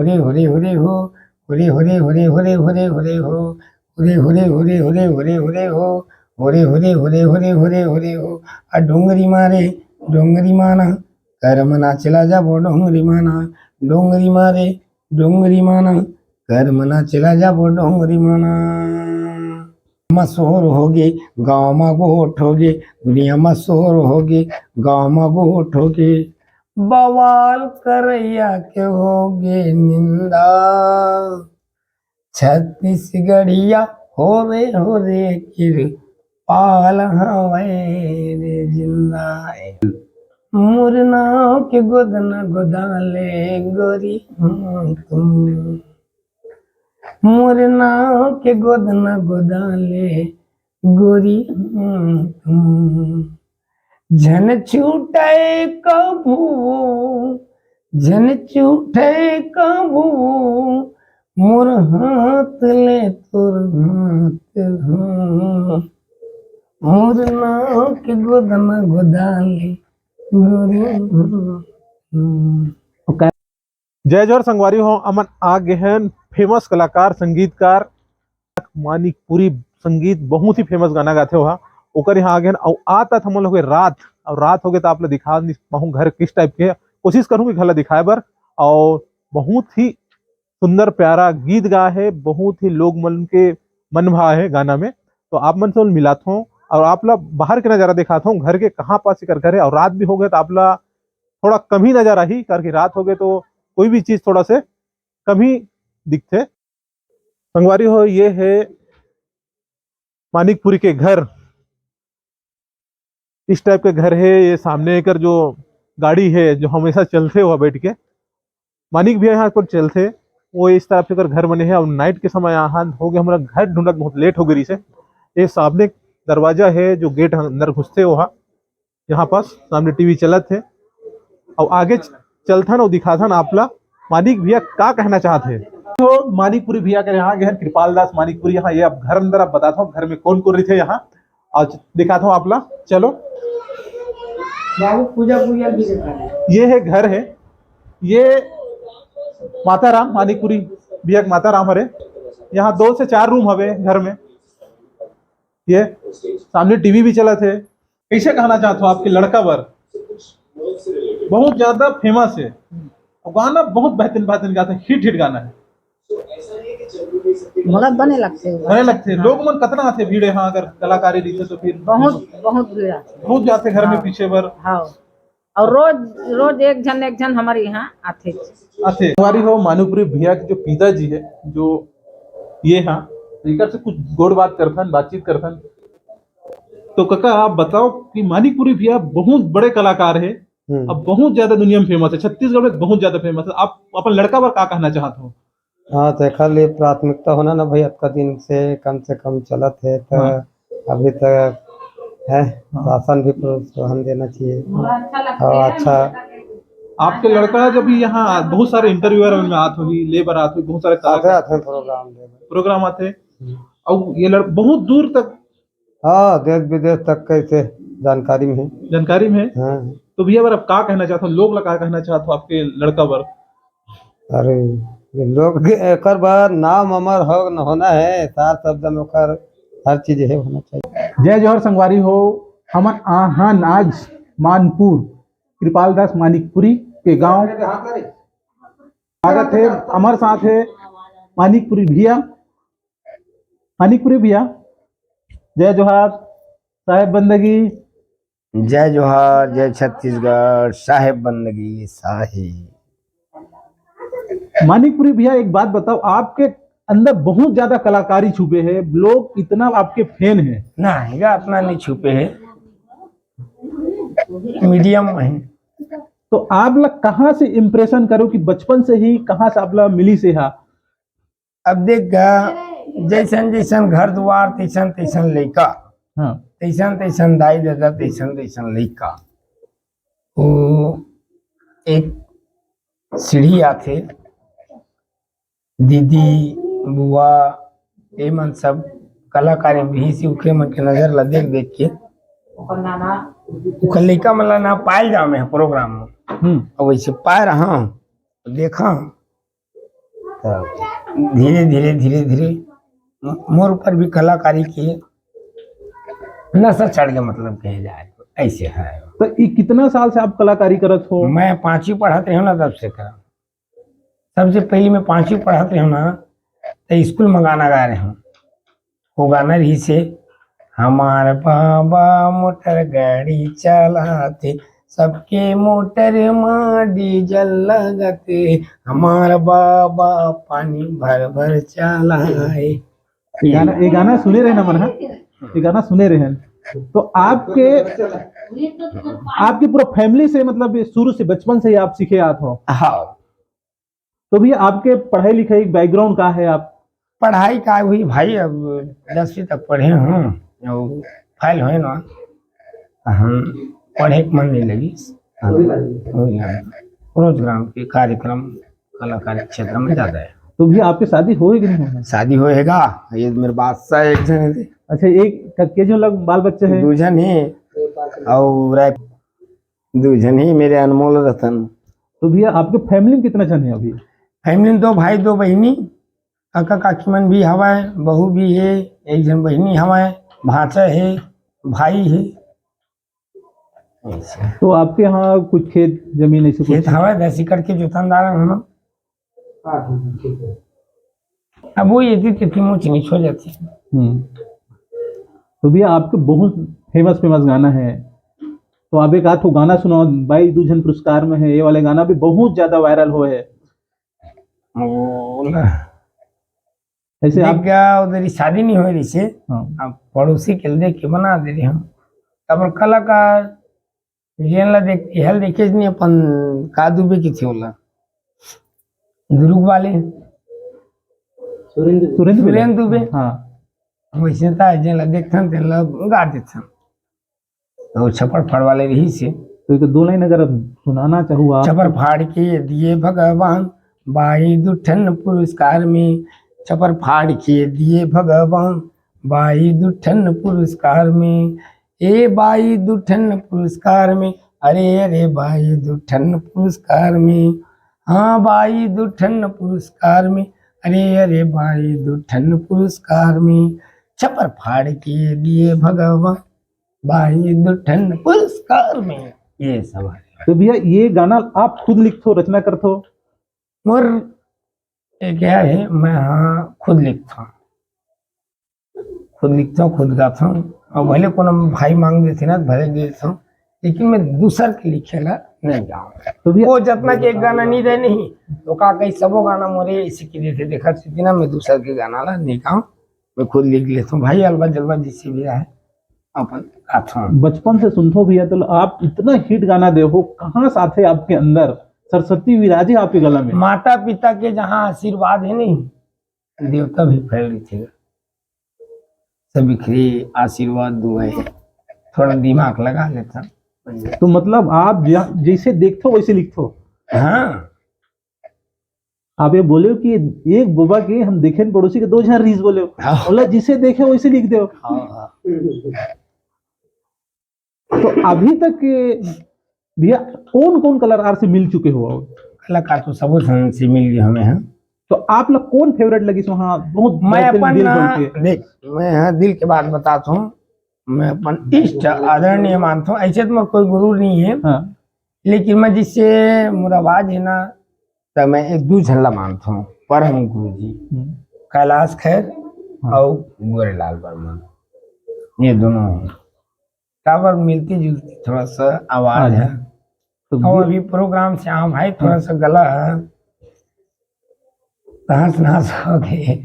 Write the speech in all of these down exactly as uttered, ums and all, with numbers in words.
हुरे हुरे हुरे हो, हुरे हुरे हुरे हुरे हुरे हुरे हो, हुरे हुरे हुरे हुरे हुरे हुरे हो, हुरे हुरे हुरे हुरे हुरे हुरे हो। आ डोंगरी मारे डोंगरी माना, करम नाचला जाबो डोंगरी माना। डोंगरी मारे डोंगरी माना, करम नाचला जाबो डोंगरी माना। मशहूर होगे, गाँव म गोठ होगे, दुनिया मशहूर होगे, गाँव म गोठ होगे। बवाल करैया के होगे निंदा, छत्तीसगढ़िया होवे होवे किरपाल हवै रे जिंदा। मोर नाव के गोदना गोदाले गोरी, हूँ, तुम मोर नाव के गोदना गोदाले गोरी, हूँ, तुम झन छूटे कभू, झन छूटे कभू मोर हाथ ले तोर हाथ, हूँ, मोर नाव के गोदना गोदाले गोरी, हूँ, हूँ। जय जोहार संगवारी हो, हमन आ गे हन फेमस कलाकार, संगीतकार मानिकपुरी। संगीत बहुत ही फेमस गाना गाथे ओहा, ओकर यहाँ आ गे हन। अउ आत आत हमन लोग के रात, अउ रात हो गे त आप ला दिखा नहीं पाहूँ घर किस टाइप के हे। कोशिश करूँ कि घर ला दिखाए बर। अउ बहुत ही सुंदर प्यारा गीत गा हे, बहुत ही लोग मन के मन भा हे गाना में। तो आप मन से मिलात हों अउ आप ला बाहर के नजारा दिखात हों, घर के कहाँ पास एकर घर हे। अउ रात भी हो गे त आप ला थोड़ा कम ही नजर आही, काबर कि रात हो गे तो कोई भी चीज थोड़ा से कम ही दिखथे। संगवारी हो, ये हे मानिकपुरी के घर, इस टाइप के घर हे। ये सामने एकर जो गाड़ी हे, जो हमेशा चलथे ओहा बैठ के, मानिक भैया यहाँ पर चलथे, वो इस तरफ से एकर घर बने हे। अउ नाइट के समय यहाँ हो गे, हमरा घर ढूंढत बहुत लेट हो गे रहिसे। ये सामने दरवाजा हे, जो गेट अंदर घुसथे ओहा, यहाँ पास सामने टीवी चलत हे। अउ आगे च-, चलथन अउ दिखाथन आप ला मानिक भैया का कहना चाहत हे। तो मानिकपुरी भैया के यहाँ गे हन, कृपाल दास मानिकपुरी यहाँ, ये अब घर अंदर आप बताथों घर में कौन कौन रहिथे यहाँ, अउ दिखाथों आप ला। चलो बाबू, पूजा पूजा भी देखा दे। ये हे घर हे, ये माता राम, मानिकपुरी भैया के माता राम हरे। यहाँ दो से चार रूम हवे घर में। ये सामने टीवी भी चलत हे। कैसे कहना चाहत हो आपके लड़का बर? बहुत ज्यादा फेमस हे, अउ गाना बहुत बेहतरीन बेहतरीन गाथे, हिट हिट गाना हे। मोला बने लगथे वो। बने लगथे। हाँ। लोग मन कतना आथे भीड़ यहाँ, अगर कलाकारी रहिथे तो फिर? बहुत, बहुत भीड़ आथे। बहुत जाथे घर में हाँ। पीछे बर। हाँ। अउ रोज, रोज एक झन, एक झन हमर यहाँ आथे। आथे। संगवारी हो, मानिकपुरी भैया के जो पिताजी हे, जो ये हा, एकर से कुछ गोठ बात करथन, बातचीत करथन। तो कका, आप बताओ कि मानिकपुरी भैया बहुत बड़े कलाकार हे, हम्म। अब बहुत ज्यादा दुनिया में फेमस हे, छत्तीसगढ़ में बहुत ज्यादा फेमस हे। आप अपन लड़का बर का कहना चाहत हो? हाँ, तो एखर लिए प्राथमिकता होना ना भाई, अतका दिन से कम से कम चलत हे, तो हाँ। अभी तक है, हाँ। शासन भी प्रोत्साहन देना चाहिए। और अच्छा, आपके लड़का जब भी यहाँ बहुत सारे इंटरव्यूअर में आत होही, ले बर आत होही, बहुत सारे आते, कलाकार आते हैं प्रोग्राम ले बर। प्रोग्राम आते हैं। हम्म। और ये लड़-, बहुत दूर तक हाँ, देश विदेश तक कैसे जानकारी में है। जानकारी में है? हाँ। तो भैया, बर आप का कहना चाहत हो, लोग ला का कहना चाहत हो आपके लड़का बर? अरे, ये लोग के एकर बर नाम अमर हो, होना है, सार शब्द में ओकर हर चीज है होना चाहिए। जय जोहार संगवारी हो, हमन आहन आज मानपुर कृपाल दास मानिकपुरी के गांव। स्वागत है, हमर साथ है मानिकपुरी भैया। मानिकपुरी भैया, जय जोहार, साहेब बंदगी। जय जोहार, जय छत्तीसगढ़, साहेब बंदगी, साहेब। मानिकपुरी भैया, एक बात बताओ, आपके अंदर बहुत ज्यादा कलाकारी छुपे है, लोग इतना आपके फैन है। नहीं, इतना नहीं छुपे है, मीडियम में है। तो आप लोग कहाँ से इम्प्रेशन करो कि बचपन से ही कहाँ से आप लोग मिली से हा? अब देख गा, जैसन जैसन घर दुआर, तैसन तैसन लइका, हाँ। तैसन तैसन दाई ददा, तैसन तैसन लइका। वो एक सीढ़ी आथे, दीदी, बुआ, ये मन सब कलाकार में भी से उखे मन के नजर ला देख देख के ओकर लइका मन ला ना पायल जामे प्रोग्राम में। हम्म। अब वैसे पाए रहा, देखा, धीरे धीरे धीरे धीरे मोर ऊपर भी कलाकारी के नशा चढ़ गया, मतलब कहे जाए तो ऐसे है। तो ये कितना साल से आप कलाकारी करत हो? मैं पांचवी पढ़त रहे ना तब से कर। सबसे पहले मैं पांचवी पढ़त रहे ना, तो स्कूल में गाना गा रहे हूँ। वो गाना रही से, हमार बाबा मोटर गाड़ी चलाते, सबके मोटर मा डीजल लगते, हमार बाबा पानी भर भर चलाए। गाना, ये गाना सुने रहे ना मन, हाँ? ये गाना सुने रहे हैं। तो आपके, आपकी पूरा फैमिली से, मतलब, ये शुरू से, बचपन से ही आप सीखे आत हो? हाँ। तो भैया, आपके पढ़ाई लिखाई बैकग्राउंड का है? आप पढ़ाई का हुई भाई, अब दसवीं तक पढ़े हूँ, और फेल हुए ना, हम पढ़े के मन नहीं लगी। हाँ, वही ना। रोजग्राम के कार्यक्रम, कलाकारी क्षेत्र में ज्यादा है। तो भैया, आपकी शादी होए कि नहीं होए? शादी होएगा, ये मेरे बादशाह एक जन है। अच्छा, एक के जो लग बाल बच्चे हैं? दो जन ही, और राय-, दो जन ही मेरे अनमोल रतन। तो भैया, आपके फैमिली में कितना जन है अभी? फैमिली में दो भाई, दो बहिनी, काका काकी मन भी हवय, बहू भी है, एक जन बहिनी हवय, भांचा है, भाई है। तो आपके यहाँ कुछ खेत जमीन ऐसे कुछ? खेत हवय, दस एकड़ के जोतनदार हन हम। अब वो ये थी, तिथि मुँह चिनिच हो जाती है। हम्म। तो भैया, आपके बहुत फेमस, फेमस गाना है, तो आप एक आध ठो गाना सुनाओ, बाई दू झन पुरस्कार में है, ये वाले गाना भी बहुत ज्यादा वायरल हुए है। वो ना, ऐसे देख आप क्या उधर ही शादी नहीं हो रही से, हाँ। अब पड़ोसी के देख के बना दे रहे हम। अब कलाकार जेन ला देख, एहल देखे नहीं अपन, का दुबे की थी ओला, दुर्ग वाले सुरेंद्र, सुरेंद्र सुरेंद्र दुबे। हाँ। वैसे तो जेन ला देखथन तेन ला गा देथन। तो छपड़ फाड़ वाले रही से। तो एक दो लाइन अगर आप सुनाना चाहो आप। छपर फाड़ के दिए भगवान बाई दुठन पुरस्कार में, छपर फाड़ के दिए भगवान बाई दुठन पुरस्कार में, ए बाई दुठन पुरस्कार में, अरे अरे बाई दुठन पुरस्कार में, हाँ बाई दुठन पुरस्कार में, अरे अरे बाई दुठन पुरस्कार में, छपर फाड़ के दिए भगवान बाई दुठन पुरस्कार में। ये सब है। तो भैया, ये गाना आप खुद लिखथो, रचना करथो? मोर एक है, मैं हाँ खुद लिखता हूँ, खुद लिखता हूँ, खुद गाता हूँ। और भले कोनो भाई मांग देथे ना, भले दे देता हूँ, लेकिन मैं दूसर के लिखे ला नहीं गाऊँ। तो भैया, वो जतना के एक गाना नहीं रहे नहीं, तो का कही सबो गाना मोरे इसी की देथे, देखा सीधी ना, मैं दूसर के गाना ला नहीं गाऊँ, मैं खुद लिख लेता हूँ भाई, अलवा जलवा जिससे भी रहे। अपन गाथन। बचपन से सुनथो भैया, तो आप इतना हिट गाना दे हो, कहाँ से आथे आपके अंदर? सरस्वती विराजे आपके गला में। माता पिता के जहाँ आशीर्वाद है नहीं, देवता भी फैल रही थी। सब बिखरे आशीर्वाद दुआए, थोड़ा दिमाग लगा लेता। तो मतलब आप जा-, जैसे देखथो वैसे लिखथो? हाँ। आप ये बोले हो कि एक बोबा के हम देखेन पड़ोसी के दो झन रीस बोले हो। हाँ। बोला जिसे देखे वैसे लिख दे हो। हाँ, हाँ। तो अभी तक के भैया कौन कौन कलाकार से मिल चुके हो आप? कलाकार तो सबो झन से मिल गए हमें हैं। तो आप लोग कौन फेवरेट लगी सो? हाँ, बहुत मैं बहुत दिल, अपन दिल ना, खोल के। देख, मैं हाँ दिल के बात बताता हूँ, मैं अपन इष्ट आदरणीय मानता हूँ, ऐसे तो मेरा कोई गुरु नहीं है। हाँ। लेकिन मैं जिससे मोर आवाज है ना, तो मैं एक दू झन ला मानता हूँ, परम गुरु जी, हम्म। कैलाश खैर हाँ। और गोरेलाल वर्मा, ये दोनों हैं। काबर मिलती जुलती थोड़ा सा आवाज हाँ। है। तो और भैया अभी प्रोग्राम से आम भाई थोड़ा हाँ। सा गला है, तहस नहस हो गए।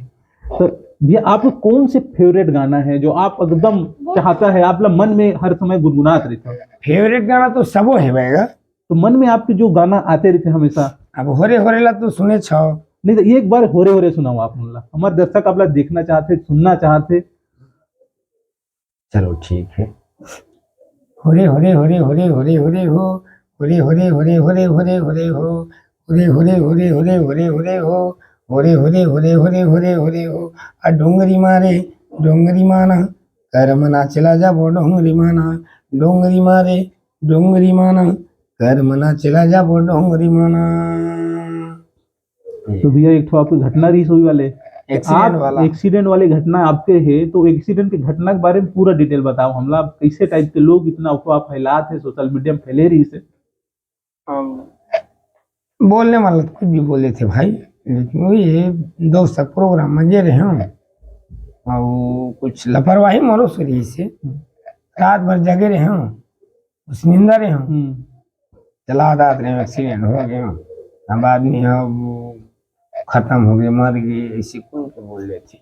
तो भैया आपको कौन से फेवरेट गाना है जो आप एकदम चाहता है, आप ला मन में हर समय गुनगुनात रहता हो? फेवरेट गाना तो सबो है भैया। तो मन में आपके जो गाना आते रहते हमेशा? अब होरे होरे ला तो सुने छो। नहीं तो एक बार होरे होरे सुनाओ आप मन ला, हमारे दर्शक आप ला देखना चाहते, सुनना चाहते। चलो ठीक है। होरे होरे होरे होरे होरे होरे हो, होरे होरे होरे होरे होरे होरे हो, होरे होरे होरे होरे होरे होरे हो, होरे होरे होरे होरे होरे होरे हो। आ डोंगरी मारे डोंगरी माना, कर मना चला जाबो डोंगरी माना, डोंगरी मारे डोंगरी माना, कर मना चला जाबो डोंगरी माना। तो भैया, एक ठो आपकी घटना रही हुई वाले, एक्सीडेंट वाला। एक्सीडेंट वाले घटना आपके है, तो एक्सीडेंट के घटना के बारे में पूरा डिटेल बताओ हमला। आप कैसे टाइप के लोग इतना अफवाह फैलात है, सोशल मीडिया में फैले रही से? हम बोलने वाला तो कुछ भी बोले थे भाई, लेकिन वही है, दोस्त के प्रोग्राम में गे रहे हंव, अउ कुछ लापरवाही मोरो से रही से, रात भर जगे रहे हंव, उस निंदा रहे हंव, हम्म। चला दात रहे हंव, एक्सीडेंट हो गया, अब आदमी ह वो खत्म हो गए, मर गए, ऐसे कौन को बोल रहे थे।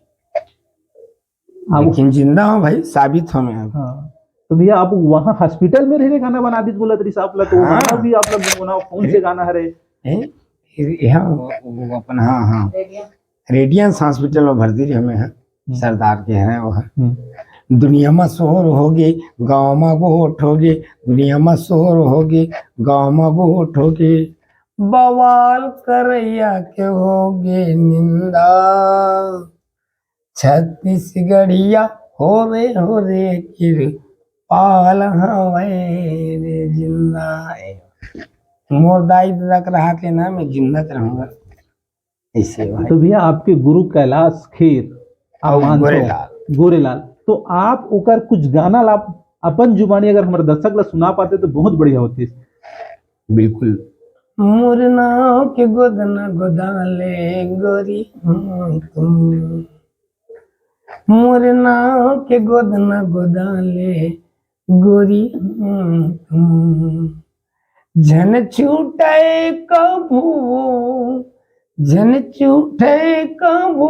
आप लेकिन जिंदा हंव भाई, साबित हंव मैं। हाँ, तो भैया, आप वहाँ हॉस्पिटल में रह के गाना बना दीजिए बोलत रही आप ला, तो वो हाँ। गाना भी आप लोग बनाओ, कौन से गाना हरे? हैं? ये, ये, हाँ, वो, वो अपन, हाँ, हाँ, रेडियंस हॉस्पिटल में भर्ती रहे हमें, हाँ, सरदार के हैं वो, हाँ। हम्म। दुनिया में शोर होगे, गांव में गोठ होगे, दुनिया में शोर होगे, गांव में गोठ होगे, बवाल करैया के होगे निंदा, छत्तीसगढ़िया होवे हो रे किरपाल हवे रे जिंदा। मोर दाई ददा के रहत ले ना, मैं जिंदा रहूंगा। ऐसे भाई। तो भैया, आपके गुरु कैलाश खेर, आप और मानते हो? गोरेलाल। गोरेलाल, तो आप ओकर कुछ गाना ला अपन जुबानी अगर हमारे दर्शक ला सुना पाते तो बहुत बढ़िया होती। बिल्कुल। मोर नाव के गोदना गोदाले गोरी, हम्म, तुम। मोर नाव के गोदना गोदाले गोरी, हम्म, तुम। झन छूटे कभू, झन छूटे कभू,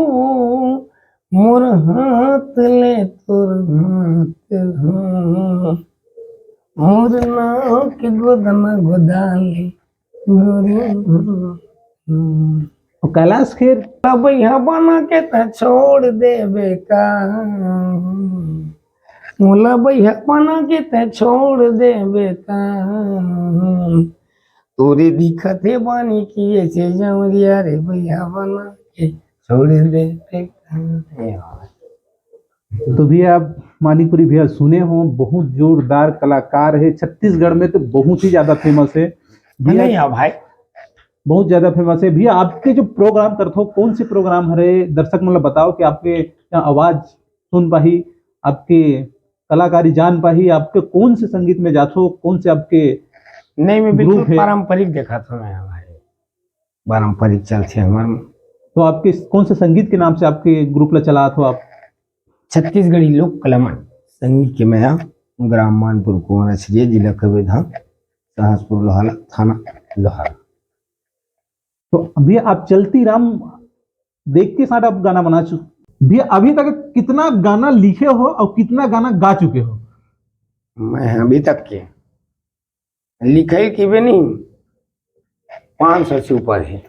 मोर हाथ ले तोर हाथ हो। मोर नाव के गोदना गोदाले गोरी, हम्म। और कैलाश खेर, अब यह बना के त छोड़ देबे का, मोला भैया बना के त छोड़ देबे का, तोरे दिखत हे बानी की ऐसे जमरिया रे भैया बना के छोड़ देबे का। तो भैया, आप मानिकपुरी भैया सुने हो, बहुत जोरदार कलाकार है, छत्तीसगढ़ में तो बहुत ही ज्यादा फेमस है भैया। नहीं, हाँ भाई, बहुत ज्यादा फेमस है भैया। आपके जो प्रोग्राम करत हो, कौन से प्रोग्राम हरे, दर्शक मन ला बताओ कि आपके यहाँ आवाज सुन पाही, आपके कलाकारी जान पाही, आपके कौन से संगीत में जात हो, कौन से आपके नहीं, मैं बिल्कुल ग्रुप है। पारंपरिक देखत हंव मैं भाई, पारंपरिक चलथे हमर। तो आपके कौन से संगीत के नाम से आपके ग्रुप ला चलात हो आप? छत्तीसगढ़ी लोक कला मंच संगीत के मया, ग्राम मानपुर कुंवर अछरिया, जिला कबीरधाम, सहसपुर लोहारा, थाना लोहारा। तो भैया, आप चलती राम देख के साथ आप गाना बना चुके भैया, अभी तक कितना गाना लिखे हो और कितना गाना गा चुके हो? मैं अभी तक के लिखे के भी नहीं, पाँच सौ से ऊपर है,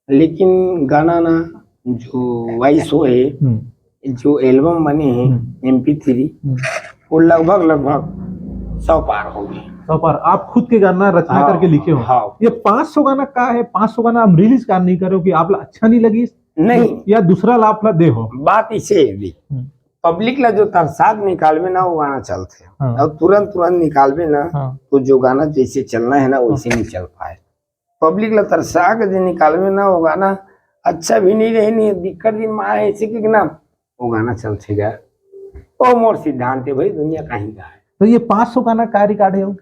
लेकिन गाना ना जो वॉइस हो है, हम्म, जो एल्बम बने हैं हम्म। एम पी थ्री, हम्म। वो लगभग लगभग सौ पार हो गए। तो पर आप खुद के गाना रचना हाँ, करके लिखे हो? हाँ। ये पाँच सौ गाना का है? पाँच सौ गाना हम रिलीज कर नहीं करे हो कि आप ला अच्छा नहीं लगी नहीं, या दूसरा ला आप ला दे हो? बात इसे है भी, हम्म। पब्लिक ला जो तरसाग निकालबे ना, वो गाना चलते हैं। हाँ। और तुरंत तुरंत निकालबे ना, हाँ। तो जो गाना जैसे चलना है ना, वैसे नहीं चल पाए। पब्लिक ला तरसा के जो निकालबे ना, वो गाना अच्छा भी नहीं रहे, नहीं दिक्कत दिन में आए, ऐसे कि ना वो गाना चलते गया। ओ मोर सिद्धांत है भाई, दुनिया कहीं का है। तो ये पाँच सौ गाना का रिकॉर्ड है वो?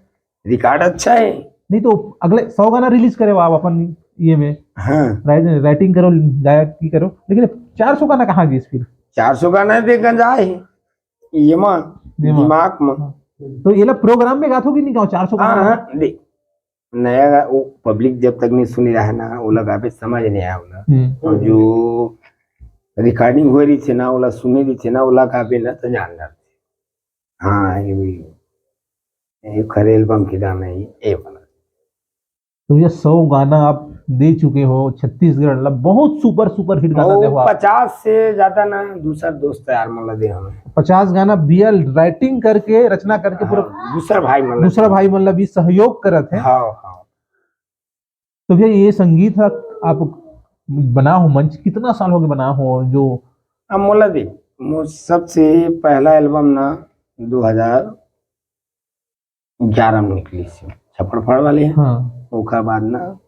रिकॉर्ड अच्छा है। नहीं तो अगले सौ गाना रिलीज करे हो आप अपन ये में, हाँ, राइटिंग करो, गायकी करो, लेकिन चार सौ गाना कहाँ गई फिर? चार सौ गाना दे गंजा है ये माँ, ये माँ। दिमाग में। हाँ। तो ये ला प्रोग्राम में गाथो कि नहीं गाओ चार सौ हाँ, गाना? हाँ, देख, नया गा-, वो पब्लिक जब तक नहीं सुनी रहा ना, वो लगाबे समझ नहीं आया ना। हम्म। और जो रिकॉर्डिंग हो रही थी ना, ओला सुने रही थी ना, ओला गाबे ना तो जान जाते। हाँ, ये भी, ये खरे एल्बम के गाना है, ये बना। तो ये सौ गाना आप दे चुके हो छत्तीसगढ़ ला, बहुत सुपर सुपर हिट गाना दे हो आप। पचास से ज्यादा ना दूसर दोस्त यार मन ला दे हमें। पचास गाना भैया राइटिंग करके, रचना करके पूरा हाँ, दूसर भाई मन ला दूसरा भाई मन ला भी सहयोग करत है। हाँ, हाँ। तो भैया, ये संगीत है आप बना हो मंच, कितना साल हो गए बना हो जो? अब मोला दे, मोर सबसे पहला एल्बम ना दो हज़ार ग्यारह में निकली से, छपड़ फाड़ वाले हैं। हाँ। ओकर बाद ना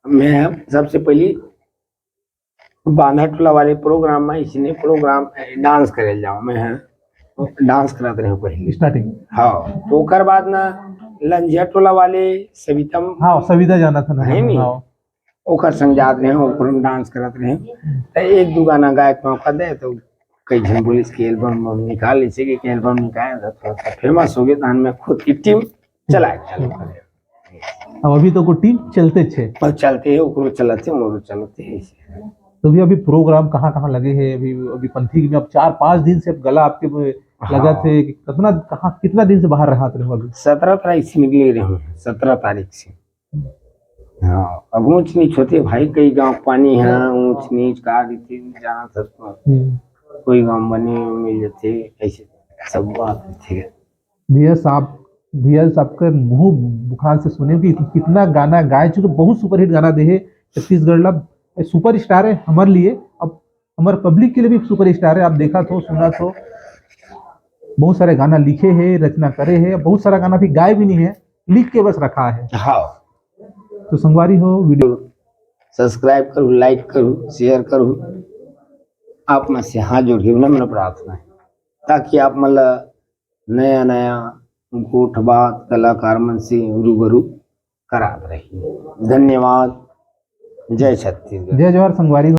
मैं सबसे पहली बांधा टोला वाले प्रोग्राम में इसने प्रोग्राम डांस करे जाओ मैं, हाँ, डांस करत रहे पहले। स्टार्टिंग। हाँ, तो ओकर बाद ना लंजिया टोला वाले सविता हाँ, सविता जाना था ना। है नी? हाँ। ओकर संग जात रहे, ओकर में डांस करत रहे। तो एक दो गाना गाए के मौका दे तो कई झन बोलिस कि एल्बम निकाल लीजिए, कि एल्बम निकाल तो थोड़ा सा फेमस हो गए, तहन मैं खुद की टीम चलाए चालू करे। अब अभी तो को टीम चलते छे। और चलते हैं, ओकरो चलते हैं, मोरो चलते हैं। तो भी अभी प्रोग्राम कहाँ कहाँ लगे हैं? अभी अभी पंथी में अब चार पाँच दिन से अब गला आपके में लगा हाँ। थे कि कितना, कहाँ, कितना दिन से बाहर रहा थे अभी? सत्रह तारीख से निकले रहे हूँ, सत्रह तारीख से। हाँ, अब ऊंच नीच होते भाई, कई गांव पानी है, ऊंच नीच का रीति जाना था तो हम्म। कोई गांव बने मिल जाते, ऐसे सब बात थे। भैया साहब, भैया साहब के मुंह मुखान से सुने कि कितना गाना गाए चुके, बहुत सुपरहिट गाना दे है छत्तीसगढ़ ला, सुपर स्टार है हमारे लिए, अब हमारे पब्लिक के लिए भी सुपर स्टार है। आप देखा थो, सुना थो, बहुत सारे गाना लिखे है, रचना करे है, बहुत सारा गाना भी गाए भी नहीं है, लिख के बस रखा है। हाँ, तो संगवारी हो, वीडियो सब्सक्राइब करूँ, लाइक करूँ, शेयर करूँ, आप मन से हाथ जोड़ के विनम्र प्रार्थना है, ताकि आप मन ला नया नया गोठ बात कलाकार मन से रूबरू करात रही। धन्यवाद। जय छत्तीसगढ़। जय जोहार संगवारी।